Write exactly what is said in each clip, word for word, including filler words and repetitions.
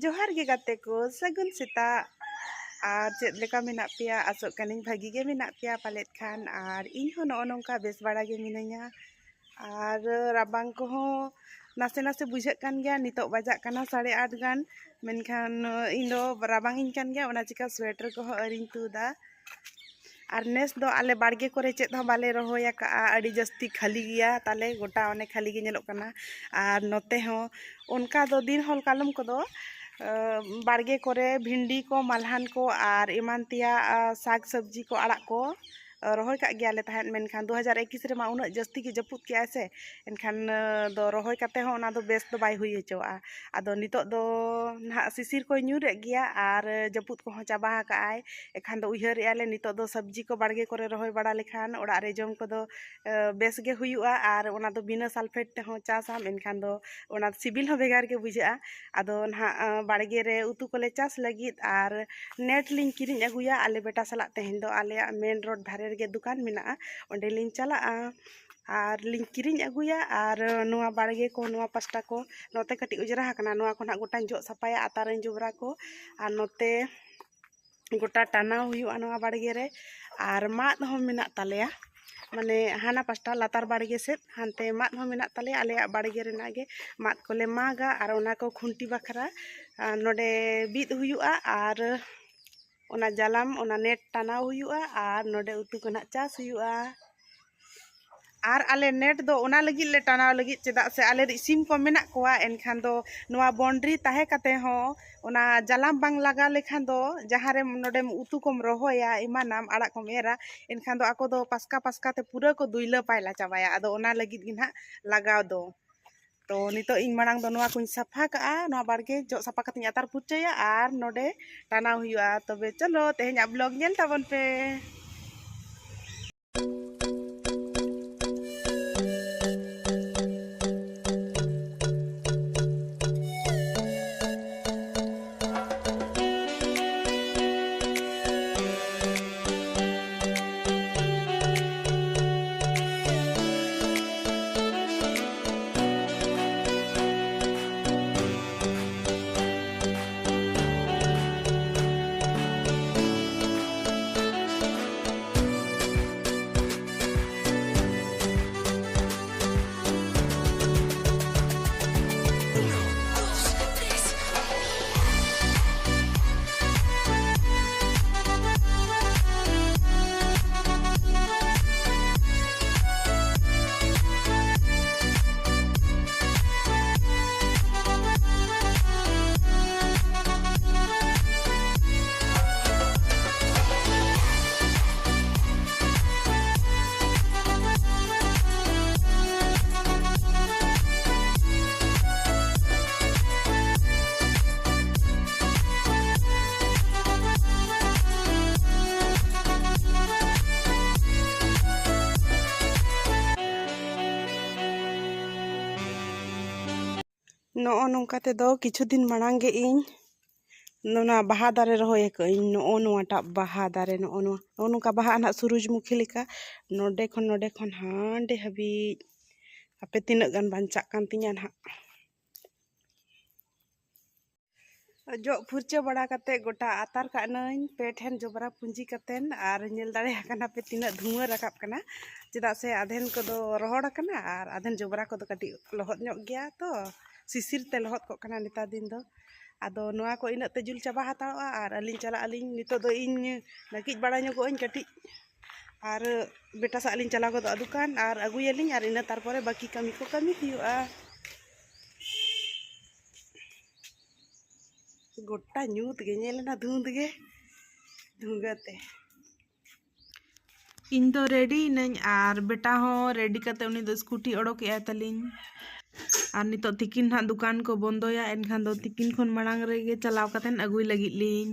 ᱡᱚᱦᱟᱨ ᱜᱮ ᱜᱟᱛᱮ ᱠᱚ, ᱥᱟᱹᱜᱩᱱ ᱥᱮᱛᱟᱜ᱾ ᱟᱨ ᱪᱮᱫ ᱞᱮᱠᱟ ᱢᱮᱱᱟᱜ ᱯᱮᱭᱟ? ᱟᱥᱚᱜ ᱠᱟᱹᱱᱟᱹᱧ ᱵᱷᱟᱹᱜᱤ ᱜᱮ ᱢᱮᱱᱟᱜ ᱯᱮᱭᱟ ᱯᱟᱞᱮᱫ ᱠᱷᱟᱱ᱾ ᱟᱨ ᱤᱧ ᱦᱚᱸ ᱱᱚᱜᱼᱚ ᱱᱚᱝᱠᱟ ᱵᱮᱥ ᱵᱟᱲᱟ ᱜᱮ ᱢᱤᱱᱟᱹᱧᱟ᱾ ᱟᱨ ᱨᱟᱵᱟᱝ ᱠᱚᱦᱚᱸ ᱱᱟᱥᱮ ᱱᱟᱥᱮ ᱵᱩᱡᱷᱟᱹᱜ ᱠᱟᱱ ᱜᱮᱭᱟ᱾ ᱱᱤᱛᱚᱜ ᱵᱟᱡᱟᱜ ᱠᱟᱱᱟ ᱥᱟᱲᱮ ᱟᱴ ᱜᱟᱱ, ᱢᱮᱱᱠᱷᱟᱱ ᱤᱧ ᱫᱚ ᱨᱟᱵᱟᱝ ᱤᱧ ᱠᱟᱱ ᱜᱮᱭᱟ, ᱚᱱᱟ ᱪᱤᱠᱟ ᱥᱩᱭᱮᱴᱟᱨ ᱠᱚᱦᱚᱸ ᱟᱹᱣᱨᱤᱧ ᱛᱩᱫᱟ᱾ ᱟᱨ ᱱᱮᱥ ᱫᱚ ᱟᱞᱮ ᱵᱟᱲᱜᱮ ᱠᱚᱨᱮ ᱪᱮᱫ ᱦᱚᱸ ᱵᱟᱞᱮ ᱨᱚᱦᱚᱭ ᱟᱠᱟᱜᱼᱟ, ᱟᱹᱰᱤ ᱡᱟᱹᱥᱛᱤ ᱠᱷᱟᱹᱞᱤ ᱜᱮᱭᱟ ᱛᱟᱞᱮ, ᱜᱚᱴᱟ ᱚᱱᱮ ᱠᱷᱟᱹᱞᱤ ᱜᱮ ᱧᱮᱞᱚᱜ ᱠᱟᱱᱟ᱾ ᱟᱨ ᱱᱚᱛᱮ ᱦᱚᱸ ᱚᱱᱠᱟ ᱫᱚ ᱫᱤᱱ ᱦᱚᱞ ᱠᱟᱞᱚᱢ ᱠᱚᱫᱚ, ᱟᱸ, ᱵᱟᱲᱜᱮ ᱠᱚᱨᱮ ᱵᱷᱤᱱᱰᱤ ᱠᱚ, ᱢᱟᱞᱦᱟᱱ ᱠᱚ ᱟᱨ ᱮᱢᱟᱱ ᱛᱮᱭᱟᱜ, ᱟᱸ, ᱥᱟᱠ ᱥᱚᱵᱽᱡᱤ ᱠᱚ, ᱟᱲᱟᱜ ᱠᱚ, ᱟᱸ, ᱨᱚᱦᱚᱭ ᱠᱟᱜ ᱜᱮᱭᱟᱞᱮ ᱛᱟᱦᱮᱸᱫ, ᱢᱮᱱᱠᱷᱟᱱ ᱫᱩ ᱦᱟᱡᱟᱨ ᱮᱠᱤᱥ ᱨᱮᱢᱟ ᱩᱱᱟᱹᱜ ᱡᱟᱹᱥᱛᱤ ᱜᱮ ᱡᱟᱹᱯᱩᱫ ᱠᱮᱜᱼᱟᱭ ᱥᱮ, ᱮᱱᱠᱷᱟᱱ, ᱟᱸ, ᱫᱚ ᱨᱚᱦᱚᱭ ᱠᱟᱛᱮ ᱦᱚᱸ ᱚᱱᱟ ᱫᱚ ᱵᱮᱥ ᱫᱚ ᱵᱟᱭ ᱦᱩᱭ ᱦᱚᱪᱚᱣᱟᱜᱼᱟ᱾ ᱟᱫᱚ ᱱᱤᱛᱚᱜ ᱫᱚ ᱱᱟᱦᱟᱜ ᱥᱤᱥᱤᱨ ᱠᱚᱭ ᱧᱩᱨᱮᱫ ᱜᱮᱭᱟ ᱟᱨ ᱡᱟᱹᱯᱩᱫ ᱠᱚᱦᱚᱸ ᱪᱟᱵᱟ ᱟᱠᱟᱜᱼᱟᱭ᱾ ᱮᱱᱠᱷᱟᱱ ᱫᱚ ᱩᱭᱦᱟᱹᱨᱮᱜᱼᱟ ᱞᱮ ᱱᱤᱛᱚᱜ ᱫᱚ ᱥᱚᱵᱽᱡᱤ ᱠᱚ ᱵᱟᱲᱜᱮ ᱠᱚᱨᱮ ᱨᱚᱦᱚᱭ ᱵᱟᱲᱟ ᱞᱮᱠᱷᱟᱱ ᱚᱲᱟᱜ ᱨᱮ ᱡᱚᱢ ᱠᱚᱫᱚ, ᱮ, ᱵᱮᱥ ᱜᱮ ᱦᱩᱭᱩᱜᱼᱟ ᱟᱨ ᱚᱱᱟ ᱫᱚ ᱵᱤᱱᱟᱹ ᱥᱟᱞᱯᱷᱮᱴ ᱛᱮᱦᱚᱸ ᱪᱟᱥᱟᱢ, ᱮᱱᱠᱷᱟᱱ ᱫᱚ ᱚᱱᱟ ᱥᱤᱵᱤᱞ ᱦᱚᱸ ᱵᱷᱮᱜᱟᱨ ᱜᱮ ᱵᱩᱡᱷᱟᱹᱜᱼᱟ᱾ ᱟᱫᱚ ᱱᱟᱦᱟᱜ, ᱮ, ᱵᱟᱲᱜᱮ ᱨᱮ ᱩᱛᱩ ᱠᱚᱞᱮ ᱪᱟᱥ ᱞᱟᱹᱜᱤᱫ ᱟᱨ ᱱᱮᱴ ᱞᱤᱧ ᱠᱤᱨᱤᱧ ᱟᱹᱜᱩᱭᱟ᱾ ᱟᱞᱮ ᱵᱮᱴᱟ ᱥᱟᱞᱟᱜ ᱛᱮᱦᱮᱧ ᱫᱚ ᱟᱞᱮᱭᱟᱜ ᱢᱮᱱ ᱨᱳᱰ ᱫᱷᱟᱨᱮ ᱨᱮᱜᱮ ᱫᱚᱠᱟᱱ ᱢᱮᱱᱟᱜᱼᱟ, ᱚᱸᱰᱮ ᱞᱤᱧ ᱪᱟᱞᱟᱜᱼᱟ᱾ ᱟᱨ ᱞᱤᱧ ᱠᱤᱨᱤᱧ ᱟᱹᱜᱩᱭᱟ ᱟᱨ ᱱᱚᱣᱟ ᱵᱟᱲᱜᱮ ᱠᱚ, ᱱᱚᱣᱟ ᱯᱟᱥᱴᱟ ᱠᱚ ᱱᱚᱛᱮ ᱠᱟᱹᱴᱤᱡ ᱚᱸᱡᱽᱨᱟ ᱟᱠᱟᱱᱟ, ᱱᱚᱣᱟ ᱠᱚ ᱱᱟᱦᱟᱜ ᱜᱚᱴᱟᱧ ᱡᱚᱜ ᱥᱟᱯᱷᱟᱭᱟ, ᱟᱛᱟᱨᱟᱹᱧ ᱡᱚᱵᱽᱨᱟ ᱠᱚ᱾ ᱟᱨ ᱱᱚᱛᱮ ᱜᱚᱴᱟ ᱴᱟᱱᱟᱣ ᱦᱩᱭᱩᱜᱼᱟ ᱱᱚᱣᱟ ᱵᱟᱲᱜᱮ ᱨᱮ᱾ ᱟᱨ ᱢᱟᱫ ᱦᱚᱸ ᱢᱮᱱᱟᱜ ᱛᱟᱞᱮᱭᱟ, ᱢᱟᱱᱮ ᱦᱟᱱᱟ ᱯᱟᱥᱴᱟ ᱞᱟᱛᱟᱨ ᱵᱟᱲᱜᱮ ᱥᱮᱫ, ᱦᱟᱱᱛᱮ ᱢᱟᱫ ᱦᱚᱸ ᱢᱮᱱᱟᱜ ᱛᱟᱞᱮᱭᱟ᱾ ᱟᱞᱮᱭᱟᱜ ᱵᱟᱲᱜᱮ ᱨᱮᱱᱟᱜ ᱜᱮ ᱢᱟᱫ ᱠᱚᱞᱮ ᱢᱟᱜᱟ ᱟᱨ ᱚᱱᱟ ᱠᱚ ᱠᱷᱩᱱᱴᱤ ᱵᱟᱠᱷᱨᱟ, ᱟᱨ ᱱᱚᱰᱮ ᱵᱤᱫ ᱦᱩᱭᱩᱜᱼᱟ᱾ ᱟᱨ ᱚᱱᱟ ᱡᱟᱞᱟᱢ, ᱚᱱᱟ ᱱᱮᱴ ᱴᱟᱱᱟᱣ ᱦᱩᱭᱩᱜᱼᱟ ᱟᱨ ᱱᱚᱰᱮ ᱩᱛᱩ ᱠᱚ ᱱᱟᱦᱟᱜ ᱪᱟᱥ ᱦᱩᱭᱩᱜᱼᱟ᱾ ᱟᱨ ᱟᱞᱮ ᱱᱮᱴ ᱫᱚ ᱚᱱᱟ ᱞᱟᱹᱜᱤᱫ ᱞᱮ ᱴᱟᱱᱟᱣ ᱞᱟᱹᱜᱤᱫ, ᱪᱮᱫᱟᱜ ᱥᱮ ᱟᱞᱮ ᱨᱤᱡ ᱥᱤᱢ ᱠᱚ ᱢᱮᱱᱟᱜ ᱠᱚᱣᱟ, ᱮᱱᱠᱷᱟᱱ ᱫᱚ ᱱᱚᱣᱟ ᱵᱚᱱᱰᱨᱤ ᱛᱟᱦᱮᱸ ᱠᱟᱛᱮ ᱦᱚᱸ ᱚᱱᱟ ᱡᱟᱞᱟᱢ ᱵᱟᱝ ᱞᱟᱜᱟᱣ ᱞᱮᱠᱷᱟᱱ ᱫᱚ ᱡᱟᱦᱟᱸ ᱨᱮ ᱱᱚᱰᱮᱢ ᱩᱛᱩ ᱠᱚᱢ ᱨᱚᱦᱚᱭᱟ, ᱮᱢᱟᱱᱟᱢ, ᱟᱲᱟᱜ ᱠᱚᱢ ᱮᱨᱟ, ᱮᱱᱠᱷᱟᱱ ᱫᱚ ᱟᱠᱚ ᱫᱚ ᱯᱟᱥᱠᱟ ᱯᱟᱥᱠᱟ ᱛᱮ ᱯᱩᱨᱟᱹ ᱠᱚ ᱫᱩᱭᱞᱟᱹ ᱯᱟᱭᱞᱟ ᱪᱟᱵᱟᱭᱟ᱾ ᱟᱫᱚ ᱚᱱᱟ ᱞᱟᱹᱜᱤᱫ ᱜᱮ ᱱᱟᱦᱟᱜ ᱞᱟᱜᱟᱣ ᱫᱚ᱾ ᱛᱚ ᱱᱤᱛᱚᱜ ᱤᱧ ᱢᱟᱲᱟᱝ ᱫᱚ ᱱᱚᱣᱟ ᱠᱚᱧ ᱥᱟᱯᱷᱟ ᱠᱟᱜᱼᱟ, ᱱᱚᱣᱟ ᱵᱟᱲᱜᱮ ᱡᱚᱜ ᱥᱟᱯᱷᱟ ᱠᱟᱛᱮᱧ ᱟᱛᱟᱨ ᱯᱷᱩᱨᱪᱟᱹᱭᱟ ᱟᱨ ᱱᱚᱰᱮ ᱴᱟᱱᱟᱣ ᱦᱩᱭᱩᱜᱼᱟ᱾ ᱛᱚᱵᱮ ᱪᱚᱞᱚ ᱛᱮᱦᱮᱧᱟᱜ ᱵᱞᱚᱜ ᱧᱮᱞ ᱛᱟᱵᱚᱱ ᱯᱮ᱾ ᱱᱚᱜᱼᱚ ᱱᱚᱝᱠᱟ ᱛᱮᱫᱚ ᱠᱤᱪᱷᱩ ᱫᱤᱱ ᱢᱟᱲᱟᱝ ᱜᱮ ᱤᱧ ᱚᱱᱟ ᱵᱟᱦᱟ ᱫᱟᱨᱮ ᱨᱚᱦᱚᱭ ᱟᱠᱟᱫ ᱟᱹᱧ᱾ ᱱᱚᱜᱼᱚ ᱱᱚᱣᱟᱴᱟᱜ ᱵᱟᱦᱟ ᱫᱟᱨᱮ, ᱱᱚᱜᱼᱚ ᱱᱚᱣᱟ, ᱱᱚᱜᱼᱚ ᱱᱚᱝᱠᱟ ᱵᱟᱦᱟ ᱱᱟᱦᱟᱜ ᱥᱩᱨᱩᱡᱽᱢᱩᱠᱷᱤ ᱞᱮᱠᱟ᱾ ᱱᱚᱰᱮ ᱠᱷᱚᱱ, ᱱᱚᱰᱮ ᱠᱷᱚᱱ ᱦᱟᱸᱰᱮ ᱦᱟᱹᱵᱤᱡ᱾ ᱦᱟᱯᱮ ᱛᱤᱱᱟᱹᱜ ᱜᱟᱱ ᱵᱟᱧᱪᱟᱜ ᱠᱟᱱ ᱛᱤᱧᱟ ᱱᱟᱦᱟᱜ᱾ ᱡᱚᱜ ᱯᱷᱩᱨᱪᱟᱹ ᱵᱟᱲᱟ ᱠᱟᱛᱮ ᱜᱚᱴᱟ ᱟᱛᱟᱨ ᱠᱟᱜ ᱱᱟᱹᱧ ᱯᱮ ᱴᱷᱮᱱ ᱡᱚᱵᱽᱨᱟ ᱯᱩᱸᱡᱤ ᱠᱟᱛᱮᱱ, ᱟᱨ ᱧᱮᱞ ᱫᱟᱲᱮᱭᱟᱜ ᱠᱟᱱᱟ ᱯᱮ ᱛᱤᱱᱟᱹᱜ ᱫᱷᱩᱶᱟᱹ ᱨᱟᱠᱟᱵ ᱠᱟᱱᱟ, ᱪᱮᱫᱟᱜ ᱥᱮ ᱟᱫᱷᱮᱱ ᱠᱚᱫᱚ ᱨᱚᱦᱚᱲ ᱟᱠᱟᱱᱟ ᱟᱨ ᱟᱫᱷᱮᱱ ᱡᱚᱵᱽᱨᱟ ᱠᱚᱫᱚ ᱠᱟᱹᱴᱤᱡ ᱞᱚᱦᱚᱫ ᱧᱚᱜ ᱜᱮᱭᱟ ᱛᱚ, ᱥᱤᱥᱤᱨ ᱛᱮ ᱞᱚᱦᱚᱫ ᱠᱚᱜ ᱠᱟᱱᱟ ᱱᱮᱛᱟᱨ ᱫᱤᱱ ᱫᱚ᱾ ᱟᱫᱚ ᱱᱚᱣᱟ ᱠᱚ ᱤᱱᱟᱹᱜ ᱛᱮ ᱡᱩᱞ ᱪᱟᱵᱟ ᱦᱟᱛᱟᱲᱚᱜᱼᱟ ᱟᱨ ᱟᱹᱞᱤᱧ ᱪᱟᱞᱟᱜ ᱟᱹᱞᱤᱧ᱾ ᱱᱤᱛᱚᱜ ᱫᱚ ᱤᱧ ᱱᱟᱹᱠᱤᱡ ᱵᱟᱲᱟ ᱧᱚᱜᱚᱜ ᱟᱹᱧ ᱠᱟᱹᱴᱤᱡ, ᱟᱨ ᱵᱮᱴᱟ ᱥᱟᱜ ᱞᱤᱧ ᱪᱟᱞᱟᱣ ᱜᱚᱫᱚᱜᱼᱟ ᱫᱚᱠᱟᱱ, ᱟᱨ ᱟᱹᱜᱩᱭᱟᱞᱤᱧ, ᱟᱨ ᱤᱱᱟᱹ ᱛᱟᱨᱯᱚᱨᱮ ᱵᱟᱹᱠᱤ ᱠᱟᱹᱢᱤ ᱠᱚ ᱠᱟᱹᱢᱤ ᱦᱩᱭᱩᱜᱼᱟ᱾ ᱜᱚᱴᱟ ᱧᱩᱛ ᱜᱮ ᱧᱮᱞ ᱮᱱᱟ, ᱫᱷᱩᱸᱫ ᱜᱮ, ᱫᱷᱩᱸᱜᱟᱹ ᱛᱮ᱾ ᱤᱧ ᱫᱚ ᱨᱮᱰᱤ ᱭᱮᱱᱟᱹᱧ ᱟᱨ ᱵᱮᱴᱟ ᱦᱚᱸ ᱨᱮᱰᱤ ᱠᱟᱛᱮ ᱩᱱᱤ ᱫᱚ ᱥᱠᱩᱴᱤ ᱚᱰᱚᱠᱮᱜᱼᱟᱭ ᱛᱟᱹᱞᱤᱧ᱾ ᱟᱨ ᱱᱤᱛᱚᱜ ᱛᱤᱠᱤᱱ ᱦᱟᱸᱜ ᱫᱚᱠᱟᱱ ᱠᱚ ᱵᱚᱱᱫᱚᱭᱟ, ᱮᱱᱠᱷᱟᱱ ᱫᱚ ᱛᱤᱠᱤᱱ ᱠᱷᱚᱱ ᱢᱟᱲᱟᱝ ᱨᱮᱜᱮ ᱪᱟᱞᱟᱣ ᱠᱟᱛᱮ ᱟᱹᱜᱩᱭ ᱞᱟᱹᱜᱤᱫ ᱞᱤᱧ᱾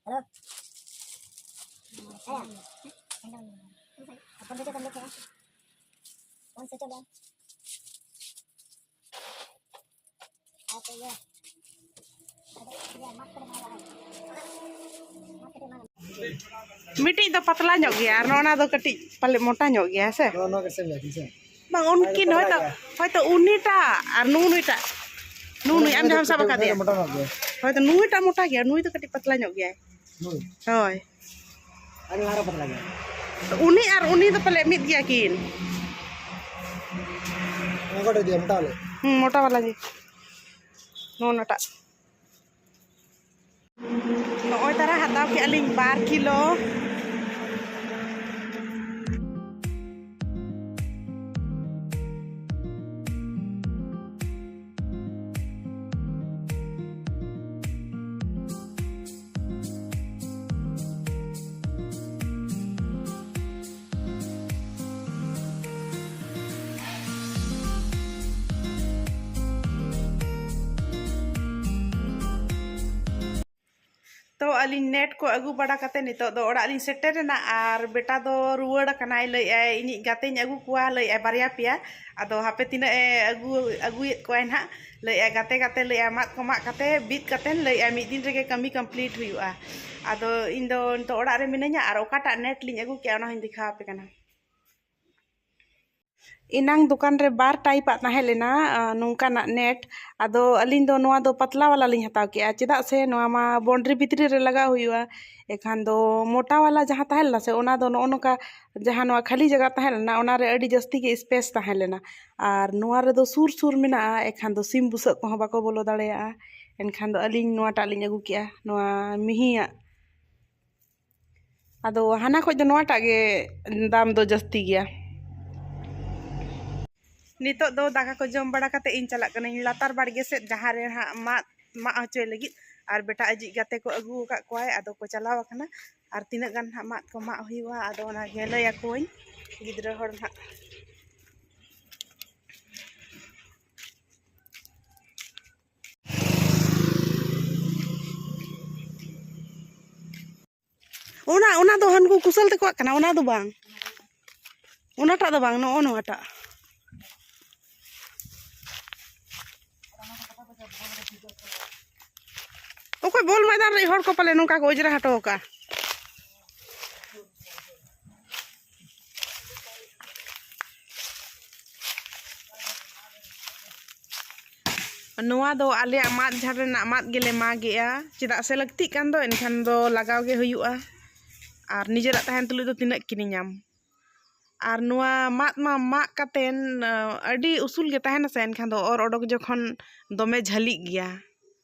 Hello. Apa dia kan dia? Phone switch off dah. Apa ya? ᱢᱤᱫᱴᱤᱡ ᱫᱚ ᱯᱟᱛᱞᱟ ᱧᱚᱜ ᱜᱮᱭᱟ ᱟᱨ ᱱᱚᱜᱼᱚ ᱱᱟ ᱫᱚ ᱠᱟᱹᱴᱤᱡ ᱯᱟᱞᱮ ᱢᱚᱴᱟ ᱧᱚᱜ ᱜᱮᱭᱟ, ᱦᱮᱸ ᱥᱮ? ᱱᱚᱣᱟ, ᱱᱚᱣᱟ ᱜᱮ ᱥᱮᱢ ᱜᱮᱭᱟ, ᱴᱷᱤᱠ ᱥᱮ? ᱵᱟᱝ, ᱩᱱᱠᱤᱱ ᱯᱟᱛᱞᱟ ᱦᱚᱭᱛᱳ, ᱜᱮᱭᱟ᱾ ᱦᱚᱭᱛᱳ ᱩᱱᱤᱴᱟᱜ ᱟᱨ ᱱᱩᱜᱼᱩ ᱱᱩᱭᱴᱟᱜ, ᱱᱩᱜᱼᱩ ᱱᱩᱭ, ᱟᱢ ᱡᱟᱦᱟᱸᱢ ᱥᱟᱵ ᱟᱠᱟᱫᱮᱭᱟ, ᱢᱚᱴᱟ ᱧᱚᱜ ᱜᱮᱭᱟ᱾ ᱦᱚᱭᱛᱳ ᱱᱩᱭᱴᱟᱜ ᱢᱚᱴᱟ ᱜᱮᱭᱟ, ᱱᱩᱭ ᱫᱚ ᱠᱟᱹᱴᱤᱡ ᱯᱟᱛᱞᱟ ᱧᱚᱜ ᱜᱮᱭᱟᱭ᱾ ᱱᱩᱭ? ᱦᱳᱭ᱾ ᱟᱨ ᱟᱨᱚ ᱯᱟᱛᱞᱟ ᱜᱮᱭᱟ᱾ ᱩᱱᱤ ᱟᱨ ᱩᱱᱤ ᱫᱚ ᱯᱟᱞᱮ ᱢᱤᱫ ᱜᱮᱭᱟ ᱠᱤᱱ᱾ ᱚᱠᱟᱴᱟᱜ ᱤᱫᱤᱭᱟ, ᱢᱚᱴᱟ ᱵᱟᱞᱟ? ᱦᱩᱸ, ᱢᱚᱴᱟ ᱵᱟᱞᱟ ᱜᱮ᱾ ᱱᱚᱜᱼᱚ ᱱᱟᱴᱟᱜ᱾ ᱱᱚᱜᱼᱚᱭ ᱛᱟᱨᱟ ᱦᱟᱛᱟᱣ ᱠᱮᱜᱼᱟ ᱞᱤᱧ ᱵᱟᱨ ᱠᱤᱞᱳ᱾ ᱛᱚ ᱟᱹᱞᱤᱧ ᱱᱮᱴ ᱠᱚ ᱟᱹᱜᱩ ᱵᱟᱲᱟ ᱠᱟᱛᱮ ᱱᱤᱛᱚᱜ ᱫᱚ ᱚᱲᱟᱜ ᱞᱤᱧ ᱥᱮᱴᱮᱨᱮᱱᱟ, ᱟᱨ ᱵᱮᱴᱟ ᱫᱚ ᱨᱩᱣᱟᱹᱲ ᱟᱠᱟᱱᱟᱭ, ᱞᱟᱹᱭᱮᱫᱼᱟᱭ ᱤᱧᱤᱡ ᱜᱟᱛᱮᱧ ᱟᱹᱜᱩ ᱠᱚᱣᱟ, ᱞᱟᱹᱭᱮᱫᱼᱟᱭ ᱵᱟᱨᱭᱟ ᱯᱮᱭᱟ᱾ ᱟᱫᱚ ᱦᱟᱯᱮ ᱛᱤᱱᱟᱹᱜ ᱮ ᱟᱹᱜᱩ ᱟᱹᱜᱩᱭᱮᱫ ᱠᱚᱣᱟᱭ ᱱᱟᱦᱟᱜ, ᱞᱟᱹᱭᱮᱫᱼᱟᱭ ᱜᱟᱛᱮ ᱜᱟᱛᱮ, ᱞᱟᱹᱭᱮᱫᱼᱟᱭ ᱢᱟᱫ ᱠᱚ ᱢᱟᱜ ᱠᱟᱛᱮ ᱵᱤᱫ ᱠᱟᱛᱮ, ᱞᱟᱹᱭᱮᱫᱼᱟᱭ ᱢᱤᱫ ᱫᱤᱱ ᱨᱮᱜᱮ ᱠᱟᱹᱢᱤ ᱠᱚᱢᱯᱞᱤᱴ ᱦᱩᱭᱩᱜᱼᱟ᱾ ᱟᱫᱚ ᱤᱧ ᱫᱚ ᱱᱤᱛᱚᱜ ᱚᱲᱟᱜ ᱨᱮ ᱢᱤᱱᱟᱹᱧᱟ, ᱟᱨ ᱚᱠᱟᱴᱟᱜ ᱱᱮᱴ ᱞᱤᱧ ᱟᱹᱜᱩ ᱠᱮᱜᱼᱟ, ᱚᱱᱟ ᱦᱚᱸᱧ ᱫᱮᱠᱷᱟᱣ ᱟᱯᱮ ᱠᱟᱱᱟ᱾ ᱮᱱᱟᱝ ᱫᱚᱠᱟᱱ ᱨᱮ ᱵᱟᱨ ᱴᱟᱭᱤᱯᱟᱜ ᱛᱟᱦᱮᱸ ᱞᱮᱱᱟ, ᱟ, ᱱᱚᱝᱠᱟᱱᱟᱜ ᱱᱮᱴ᱾ ᱟᱫᱚ ᱟᱹᱞᱤᱧ ᱫᱚ ᱱᱚᱣᱟ ᱫᱚ ᱯᱟᱛᱞᱟ ᱵᱟᱞᱟ ᱞᱤᱧ ᱦᱟᱛᱟᱣ ᱠᱮᱜᱼᱟ, ᱪᱮᱫᱟᱜ ᱥᱮ ᱱᱚᱣᱟ ᱢᱟ ᱵᱚᱱᱰᱨᱤ ᱵᱷᱤᱛᱨᱤ ᱨᱮ ᱞᱟᱜᱟᱣ ᱦᱩᱭᱩᱜᱼᱟ᱾ ᱮᱱᱠᱷᱟᱱ ᱫᱚ ᱢᱚᱴᱟ ᱵᱟᱞᱟ ᱡᱟᱦᱟᱸ ᱛᱟᱦᱮᱸ ᱞᱮᱱᱟ ᱥᱮ, ᱚᱱᱟ ᱫᱚ ᱱᱚᱜᱼᱚ ᱱᱚᱝᱠᱟ, ᱡᱟᱦᱟᱸ ᱱᱚᱣᱟ ᱠᱷᱟᱹᱞᱤ ᱡᱟᱭᱜᱟ ᱛᱟᱦᱮᱸ ᱞᱮᱱᱟ, ᱚᱱᱟ ᱨᱮ ᱟᱹᱰᱤ ᱡᱟᱹᱥᱛᱤ ᱜᱮ ᱥᱯᱮᱥ ᱛᱟᱦᱮᱸ ᱞᱮᱱᱟ᱾ ᱟᱨ ᱱᱚᱣᱟ ᱨᱮᱫᱚ ᱥᱩᱨ ᱥᱩᱨ ᱢᱮᱱᱟᱜᱼᱟ, ᱮᱱᱠᱷᱟᱱ ᱫᱚ ᱥᱤᱢ ᱵᱩᱥᱟᱹᱜ ᱠᱚᱦᱚᱸ ᱵᱟᱠᱚ ᱵᱚᱞᱚ ᱫᱟᱲᱮᱭᱟᱜᱼᱟ᱾ ᱮᱱᱠᱷᱟᱱ ᱫᱚ ᱟᱹᱞᱤᱧ ᱱᱚᱣᱟᱴᱟᱜ ᱞᱤᱧ ᱟᱹᱜᱩ ᱠᱮᱜᱼᱟ, ᱱᱚᱣᱟ ᱢᱤᱦᱤᱭᱟᱜ᱾ ᱟᱫᱚ ᱦᱟᱱᱟ ᱠᱷᱚᱡ ᱫᱚ ᱱᱚᱣᱟᱴᱟᱜ ᱜᱮ ᱫᱟᱢ ᱫᱚ ᱡᱟᱹᱥᱛᱤ ᱜᱮᱭᱟ᱾ ᱱᱤᱛᱚᱜ ᱫᱚ ᱫᱟᱠᱟ ᱠᱚ ᱡᱚᱢ ᱵᱟᱲᱟ ᱠᱟᱛᱮ ᱤᱧ ᱪᱟᱞᱟᱜ ᱠᱟᱹᱱᱟᱹᱧ ᱞᱟᱛᱟᱨ ᱵᱟᱲᱜᱮ ᱥᱮᱫ, ᱡᱟᱦᱟᱸ ᱨᱮ ᱦᱟᱸᱜ ᱢᱟᱫ ᱢᱟᱜ ᱦᱚᱪᱚᱭ ᱞᱟᱹᱜᱤᱫ, ᱟᱨ ᱵᱮᱴᱟ ᱟᱡᱤᱡ ᱜᱟᱛᱮ ᱠᱚ ᱟᱹᱜᱩ ᱟᱠᱟᱫ ᱠᱚᱣᱟᱭ, ᱟᱫᱚ ᱠᱚ ᱪᱟᱞᱟᱣ ᱟᱠᱟᱱᱟ᱾ ᱟᱨ ᱛᱤᱱᱟᱹᱜ ᱜᱟᱱ ᱦᱟᱸᱜ ᱢᱟᱫ ᱠᱚ ᱢᱟᱜ ᱦᱩᱭᱩᱜᱼᱟ, ᱟᱫᱚ ᱚᱱᱟ ᱜᱮ ᱞᱟᱹᱭ ᱟᱠᱚᱣᱟᱹᱧ ᱜᱤᱫᱽᱨᱟᱹ ᱦᱚᱲ ᱱᱟᱦᱟᱜ᱾ ᱚᱱᱟ, ᱚᱱᱟ ᱫᱚ ᱦᱟᱱᱠᱩ ᱠᱩᱥᱟᱹᱞ ᱛᱟᱠᱚᱣᱟᱜ ᱠᱟᱱᱟ, ᱚᱱᱟ ᱫᱚ ᱵᱟᱝ, ᱚᱱᱟᱴᱟᱜ ᱫᱚ ᱵᱟᱝ, ᱱᱚᱜᱼᱚ ᱱᱚᱣᱟᱴᱟᱜ᱾ ᱚᱠᱚᱭ ᱵᱚᱞ ᱢᱚᱭᱫᱟᱱ ᱨᱮ ᱦᱚᱲ ᱠᱚ ᱯᱟᱞᱮ ᱱᱚᱝᱠᱟ ᱠᱚ ᱚᱸᱡᱽᱨᱟ ᱦᱚᱴᱚ ᱟᱠᱟᱜᱼᱟ᱾ ᱱᱚᱣᱟ ᱫᱚ ᱟᱞᱮᱭᱟᱜ ᱢᱟᱫ ᱡᱷᱟᱲ ᱨᱮᱱᱟᱜ ᱢᱟᱫ ᱜᱮᱞᱮ ᱢᱟᱜᱮᱜᱼᱟ, ᱪᱮᱫᱟᱜ ᱥᱮ ᱞᱟᱹᱠᱛᱤᱜ ᱠᱟᱱ ᱫᱚ, ᱮᱱᱠᱷᱟᱱ ᱫᱚ ᱞᱟᱜᱟᱣ ᱜᱮ ᱦᱩᱭᱩᱜᱼᱟ᱾ ᱟᱨ ᱱᱤᱡᱮᱨᱟᱜ ᱛᱟᱦᱮᱱ ᱛᱩᱞᱩᱡ ᱫᱚ ᱛᱤᱱᱟᱹᱜ ᱠᱤᱨᱤᱧᱟᱢ? ᱟᱨ ᱱᱚᱣᱟ ᱢᱟᱫ ᱢᱟ ᱢᱟᱜ ᱠᱟᱛᱮᱱ, ᱟᱹᱰᱤ ᱩᱥᱩᱞ ᱜᱮ ᱛᱟᱦᱮᱱᱟ ᱥᱮ, ᱮᱱᱠᱷᱟᱱ ᱫᱚ ᱚᱨ ᱚᱰᱚᱠ ᱡᱚᱠᱷᱚᱱ ᱫᱚᱢᱮ ᱡᱷᱟᱹᱞᱤᱜ ᱜᱮᱭᱟ,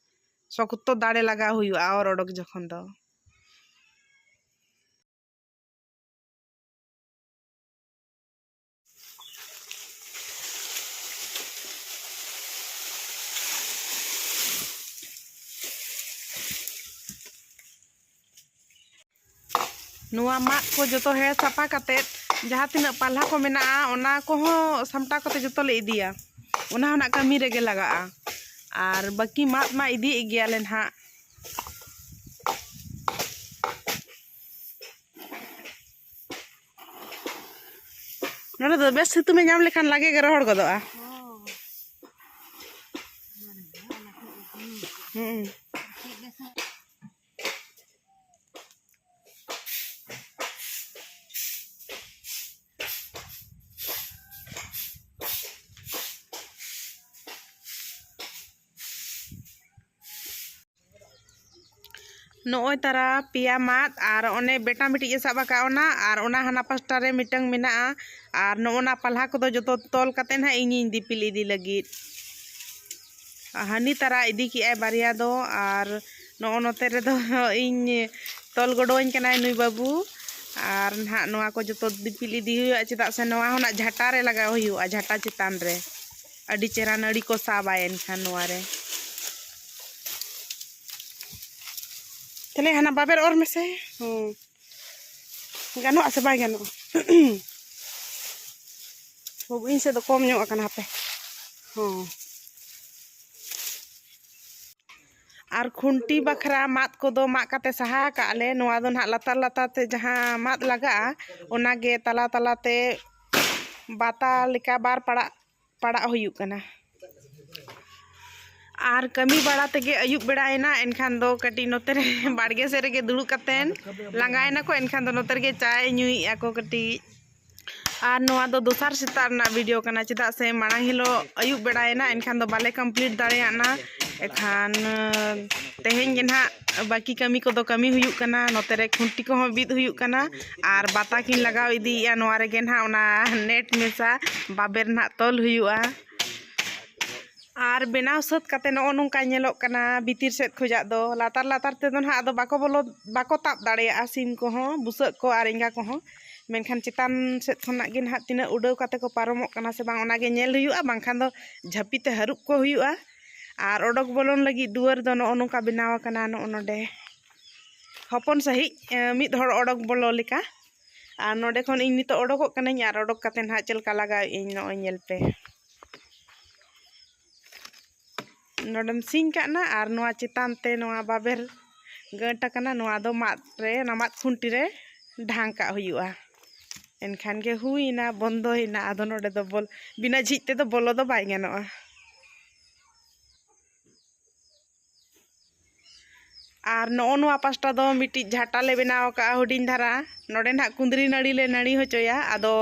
ᱥᱚᱠᱛᱚ ᱫᱟᱲᱮ ᱞᱟᱜᱟᱣ ᱦᱩᱭᱩᱜᱼᱟ ᱚᱨ ᱚᱰᱚᱠ ᱡᱚᱠᱷᱚᱱ ᱫᱚ᱾ ᱱᱚᱣᱟ ᱢᱟᱫ ᱠᱚ ᱡᱚᱛᱚ ᱦᱮᱲ ᱥᱟᱯᱷᱟ ᱠᱟᱛᱮᱫ, ᱡᱟᱦᱟᱸ ᱛᱤᱱᱟᱹᱜ ᱯᱟᱞᱦᱟ ᱠᱚ ᱢᱮᱱᱟᱜᱼᱟ, ᱚᱱᱟ ᱠᱚᱦᱚᱸ ᱥᱟᱢᱴᱟᱣ ᱠᱟᱛᱮ ᱡᱚᱛᱚ ᱞᱮ ᱤᱫᱤᱭᱟ᱾ ᱚᱱᱟ ᱦᱚᱸ ᱱᱟᱜ ᱠᱟᱹᱢᱤ ᱨᱮᱜᱮ ᱞᱟᱜᱟᱜᱼᱟ᱾ ᱟᱨ ᱵᱟᱹᱠᱤ ᱢᱟᱫ ᱢᱟ ᱤᱫᱤᱭᱮᱫ ᱜᱮᱭᱟᱞᱮ ᱱᱟᱦᱟᱜ᱾ ᱱᱚᱰᱮ ᱫᱚ ᱵᱮᱥ ᱥᱤᱛᱩᱝ ᱮ ᱧᱟᱢ ᱞᱮᱠᱷᱟᱱ ᱞᱟᱜᱮ ᱜᱮ ᱨᱚᱦᱚᱲ ᱜᱚᱫᱚᱜᱼᱟ᱾ ᱦᱩᱸ᱾ ᱱᱚᱜᱼᱚᱭ ᱛᱟᱨᱟ ᱯᱮᱭᱟ ᱢᱟᱫ ᱟᱨ ᱚᱱᱮ ᱵᱮᱴᱟ ᱢᱤᱫᱴᱤᱡ ᱮ ᱥᱟᱵ ᱟᱠᱟᱫ ᱚᱱᱟ, ᱟᱨ ᱚᱱᱟ ᱦᱟᱱᱟ ᱯᱟᱥᱴᱟ ᱨᱮ ᱢᱤᱫᱴᱟᱝ ᱢᱮᱱᱟᱜᱼᱟ᱾ ᱟᱨ ᱱᱚᱜᱼᱚ ᱱᱟ ᱯᱟᱞᱦᱟ ᱠᱚᱫᱚ ᱡᱚᱛᱚ ᱛᱚᱞ ᱠᱟᱛᱮ ᱱᱟᱦᱟᱜ ᱤᱧᱤᱧ ᱫᱤᱯᱤᱞ ᱤᱫᱤ ᱞᱟᱹᱜᱤᱫ᱾ ᱦᱟᱹᱱᱤ ᱛᱟᱨᱟ ᱤᱫᱤ ᱠᱮᱜᱼᱟᱭ ᱵᱟᱨᱭᱟ ᱫᱚ, ᱟᱨ ᱱᱚᱜᱼᱚ ᱱᱚᱛᱮ ᱨᱮᱫᱚ ᱤᱧ ᱛᱚᱞ ᱜᱚᱲᱚᱣᱟᱹᱧ ᱠᱟᱱᱟᱭ ᱱᱩᱭ ᱵᱟᱹᱵᱩ᱾ ᱟᱨ ᱱᱟᱦᱟᱜ ᱱᱚᱣᱟ ᱠᱚ ᱡᱚᱛᱚ ᱫᱤᱯᱤᱞ ᱤᱫᱤ ᱦᱩᱭᱩᱜᱼᱟ, ᱪᱮᱫᱟᱜ ᱥᱮ ᱱᱚᱣᱟ ᱦᱚᱸ ᱱᱟᱜ ᱡᱷᱟᱴᱟ ᱨᱮ ᱞᱟᱜᱟᱣ ᱦᱩᱭᱩᱜᱼᱟ, ᱡᱷᱟᱴᱟ ᱪᱮᱛᱟᱱ ᱨᱮ᱾ ᱟᱹᱰᱤ ᱪᱮᱦᱨᱟ ᱱᱟᱹᱲᱤ ᱠᱚ ᱥᱟᱵᱟᱭ ᱮᱱᱠᱷᱟᱱ ᱱᱚᱣᱟ ᱨᱮ᱾ ᱛᱟᱦᱞᱮ ᱦᱟᱱᱟ ᱵᱟᱵᱮᱨ ᱚᱨ ᱢᱮᱥᱮ᱾ ᱦᱩᱸ᱾ ᱜᱟᱱᱚᱜᱼᱟ ᱥᱮ ᱵᱟᱭ ᱜᱟᱱᱚᱜᱼᱟ? ᱵᱟᱹᱵᱩ, ᱤᱧ ᱥᱮᱫ ᱫᱚ ᱠᱚᱢ ᱧᱚᱜ ᱟᱠᱟᱱᱟ ᱦᱟᱯᱮ᱾ ᱦᱚᱸ᱾ ᱟᱨ ᱠᱷᱩᱱᱴᱤ ᱵᱟᱠᱷᱨᱟ ᱢᱟᱫ ᱠᱚᱫᱚ ᱢᱟᱜ ᱠᱟᱛᱮ ᱥᱟᱦᱟ ᱟᱠᱟᱫ ᱞᱮ᱾ ᱱᱚᱣᱟ ᱫᱚ ᱱᱟᱦᱟᱜ ᱞᱟᱛᱟᱨ ᱞᱟᱛᱟᱨ ᱛᱮ ᱡᱟᱦᱟᱸ ᱢᱟᱫ ᱞᱟᱜᱟᱜᱼᱟ, ᱚᱱᱟᱜᱮ ᱛᱟᱞᱟ ᱛᱟᱞᱟ ᱛᱮ ᱵᱟᱛᱟ ᱞᱮᱠᱟ ᱵᱟᱨ ᱯᱟᱲᱟᱜ, ᱯᱟᱲᱟᱜ ᱦᱩᱭᱩᱜ ᱠᱟᱱᱟ᱾ ᱟᱨ ᱠᱟᱹᱢᱤ ᱵᱟᱲᱟ ᱛᱮᱜᱮ ᱟᱹᱭᱩᱵ ᱵᱮᱲᱟᱭᱮᱱᱟ, ᱮᱱᱠᱷᱟᱱ ᱫᱚ ᱠᱟᱹᱴᱤᱡ ᱱᱚᱛᱮ ᱨᱮ ᱵᱟᱲᱜᱮ ᱥᱮᱫ ᱨᱮᱜᱮ ᱫᱩᱲᱩᱵ ᱠᱟᱛᱮᱱ ᱞᱟᱸᱜᱟᱭᱮᱱᱟ ᱠᱚ, ᱮᱱᱠᱷᱟᱱ ᱫᱚ ᱱᱚᱛᱮ ᱨᱮᱜᱮ ᱪᱟᱭ ᱧᱩᱭᱮᱫᱼᱟ ᱠᱚ ᱠᱟᱹᱴᱤᱡ᱾ ᱟᱨ ᱱᱚᱣᱟ ᱫᱚ ᱫᱚᱥᱟᱨ ᱥᱮᱛᱟᱜ ᱨᱮᱱᱟᱜ ᱵᱷᱤᱰᱤᱭᱳ ᱠᱟᱱᱟ, ᱪᱮᱫᱟᱜ ᱥᱮ ᱢᱟᱲᱟᱝ ᱦᱤᱞᱳᱜ ᱟᱹᱭᱩᱵ ᱵᱮᱲᱟᱭᱮᱱᱟ, ᱮᱱᱠᱷᱟᱱ ᱫᱚ ᱵᱟᱞᱮ ᱠᱚᱢᱯᱞᱤᱴ ᱫᱟᱲᱮᱭᱟᱜᱼᱟ᱾ ᱮᱱᱠᱷᱟᱱ, ᱛᱮᱦᱮᱧ ᱜᱮ ᱱᱟᱦᱟᱜ ᱵᱟᱹᱠᱤ ᱠᱟᱹᱢᱤ ᱠᱚᱫᱚ ᱠᱟᱹᱢᱤ ᱦᱩᱭᱩᱜ ᱠᱟᱱᱟ᱾ ᱱᱚᱛᱮ ᱨᱮ ᱠᱷᱩᱱᱴᱤ ᱠᱚᱦᱚᱸ ᱵᱤᱫ ᱦᱩᱭᱩᱜ ᱠᱟᱱᱟ ᱟᱨ ᱵᱟᱛᱟ ᱠᱤᱱ ᱞᱟᱜᱟᱣ ᱤᱫᱤᱭᱮᱫᱼᱟ᱾ ᱱᱚᱣᱟ ᱨᱮᱜᱮ ᱱᱟᱦᱟᱜ ᱚᱱᱟ ᱱᱮᱴ ᱢᱮᱥᱟ ᱵᱟᱵᱮᱨ ᱱᱟᱦᱟᱜ ᱛᱚᱞ ᱦᱩᱭᱩᱜᱼᱟ᱾ ᱟᱨ ᱵᱮᱱᱟᱣ ᱥᱟᱹᱛ ᱠᱟᱛᱮ ᱱᱚᱜᱼᱚ ᱱᱚᱝᱠᱟ ᱧᱮᱞᱚᱜ ᱠᱟᱱᱟ ᱵᱷᱤᱛᱤᱨ ᱥᱮᱫ ᱠᱷᱚᱡᱟᱜ ᱫᱚ᱾ ᱞᱟᱛᱟᱨ ᱞᱟᱛᱟᱨ ᱛᱮᱫᱚ ᱱᱟᱦᱟᱜ ᱟᱫᱚ ᱵᱟᱠᱚ ᱵᱚᱞᱚ, ᱵᱟᱠᱚ ᱛᱟᱵ ᱫᱟᱲᱮᱭᱟᱜᱼᱟ ᱥᱤᱢ ᱠᱚᱦᱚᱸ, ᱵᱩᱥᱟᱹᱜ ᱠᱚ ᱟᱨ ᱮᱸᱜᱟ ᱠᱚᱦᱚᱸ᱾ ᱢᱮᱱᱠᱷᱟᱱ ᱪᱮᱛᱟᱱ ᱥᱮᱫ ᱠᱷᱚᱱᱟᱜ ᱜᱮ ᱱᱟᱦᱟᱜ ᱛᱤᱱᱟᱹᱜ ᱩᱰᱟᱹᱣ ᱠᱟᱛᱮ ᱠᱚ ᱯᱟᱨᱚᱢᱚᱜ ᱠᱟᱱᱟ ᱥᱮ ᱵᱟᱝ, ᱚᱱᱟᱜᱮ ᱧᱮᱞ ᱦᱩᱭᱩᱜᱼᱟ, ᱵᱟᱝᱠᱷᱟᱱ ᱫᱚ ᱡᱷᱟᱹᱯᱤ ᱛᱮ ᱦᱟᱹᱨᱩᱵ ᱠᱚ ᱦᱩᱭᱩᱜᱼᱟ᱾ ᱟᱨ ᱚᱰᱚᱠ ᱵᱚᱞᱚᱱ ᱞᱟᱹᱜᱤᱫ ᱫᱩᱣᱟᱹᱨ ᱫᱚ ᱱᱚᱜᱼᱚ ᱱᱚᱝᱠᱟ ᱵᱮᱱᱟᱣ ᱟᱠᱟᱱᱟ, ᱱᱚᱜᱼᱚ ᱱᱚᱰᱮ ᱦᱚᱯᱚᱱ ᱥᱟᱺᱦᱤᱡ, ᱮ, ᱢᱤᱫ ᱦᱚᱲ ᱚᱰᱚᱠ ᱵᱚᱞᱚ ᱞᱮᱠᱟ᱾ ᱟᱨ ᱱᱚᱰᱮ ᱠᱷᱚᱱ ᱤᱧ ᱱᱤᱛᱚᱜ ᱚᱰᱚᱠᱚᱜ ᱠᱟᱹᱱᱟᱹᱧ ᱟᱨ ᱚᱰᱚᱠ ᱠᱟᱛᱮ ᱱᱟᱦᱟᱜ ᱪᱮᱫ ᱞᱮᱠᱟ ᱞᱟᱜᱟᱣᱮᱫ ᱟᱹᱧ, ᱱᱚᱜᱼᱚᱭ ᱧᱮᱞ ᱯᱮ᱾ ᱱᱚᱰᱮᱢ ᱥᱤᱧ ᱠᱟᱜ ᱱᱟ ᱟᱨ ᱱᱚᱣᱟ ᱪᱮᱛᱟᱱ ᱛᱮ ᱱᱚᱣᱟ ᱵᱟᱵᱮᱨ ᱜᱟᱹᱴ ᱟᱠᱟᱱᱟ, ᱱᱚᱣᱟ ᱫᱚ ᱢᱟᱫ ᱨᱮ, ᱚᱱᱟ ᱢᱟᱫ ᱠᱷᱩᱱᱴᱤ ᱨᱮ ᱰᱷᱟᱝ ᱠᱟᱜ ᱦᱩᱭᱩᱜᱼᱟ᱾ ᱮᱱᱠᱷᱟᱱ ᱜᱮ ᱦᱩᱭᱱᱟ, ᱵᱚᱱᱫᱚᱭᱮᱱᱟ᱾ ᱟᱫᱚ ᱱᱚᱰᱮ ᱫᱚ ᱵᱚᱞ-, ᱵᱤᱱᱟᱹ ᱡᱷᱤᱡ ᱛᱮᱫᱚ ᱵᱚᱞᱚ ᱫᱚ ᱵᱟᱭ ᱜᱟᱱᱚᱜᱼᱟ᱾ ᱟᱨ ᱱᱚᱜᱼᱚ ᱱᱚᱣᱟ ᱯᱟᱥᱴᱟ ᱫᱚ ᱢᱤᱫᱴᱤᱡ ᱡᱷᱟᱴᱟ ᱞᱮ ᱵᱮᱱᱟᱣ ᱟᱠᱟᱫᱼᱟ ᱦᱩᱰᱤᱧ ᱫᱷᱟᱨᱟ᱾ ᱱᱚᱰᱮ ᱱᱟᱦᱟᱜ ᱠᱩᱸᱫᱽᱨᱤ ᱱᱟᱹᱲᱤ ᱞᱮ ᱱᱟᱹᱲᱤ ᱦᱚᱪᱚᱭᱟ᱾ ᱟᱫᱚ,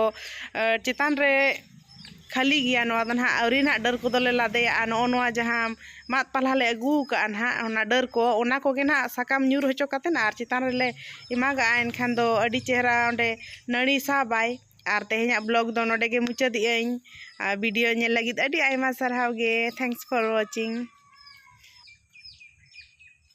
ᱮ, ᱪᱮᱛᱟᱱ ᱨᱮ ᱠᱷᱟᱹᱞᱤ ᱜᱮᱭᱟ, ᱱᱚᱣᱟ ᱫᱚ ᱱᱟᱦᱟᱜ ᱟᱹᱣᱨᱤ ᱱᱟᱦᱟᱜ ᱰᱟᱹᱨ ᱠᱚᱫᱚ ᱞᱮ ᱞᱟᱫᱮᱭᱟᱜᱼᱟ᱾ ᱱᱚᱜᱼᱚ ᱱᱚᱣᱟ ᱡᱟᱦᱟᱸ ᱢᱟᱫ ᱯᱟᱞᱦᱟ ᱞᱮ ᱟᱹᱜᱩ ᱟᱠᱟᱫᱼᱟ ᱱᱟᱦᱟᱜ, ᱚᱱᱟ ᱰᱟᱹᱨ ᱠᱚ, ᱚᱱᱟ ᱠᱚᱜᱮ ᱱᱟᱦᱟᱜ ᱥᱟᱠᱟᱢ ᱧᱩᱨ ᱦᱚᱪᱚ ᱠᱟᱛᱮᱫ ᱟᱨ ᱪᱮᱛᱟᱱ ᱨᱮᱞᱮ ᱮᱢᱟᱜᱟᱜᱼᱟ᱾ ᱮᱱᱠᱷᱟᱱ ᱫᱚ ᱟᱹᱰᱤ ᱪᱮᱦᱨᱟ ᱚᱸᱰᱮ ᱱᱟᱹᱲᱤ ᱥᱟᱵᱟᱭ᱾ ᱟᱨ ᱛᱮᱦᱮᱧᱟᱜ ᱵᱞᱚᱜ ᱫᱚ ᱱᱚᱰᱮ ᱜᱮ ᱢᱩᱪᱟᱹᱫᱮᱜ ᱟᱹᱧ᱾ ᱟᱨ ᱵᱷᱤᱰᱤᱭᱳ ᱧᱮᱞ ᱞᱟᱹᱜᱤᱫ ᱟᱹᱰᱤ ᱟᱭᱢᱟ ᱥᱟᱨᱦᱟᱣ ᱜᱮ᱾ Thanks for watching.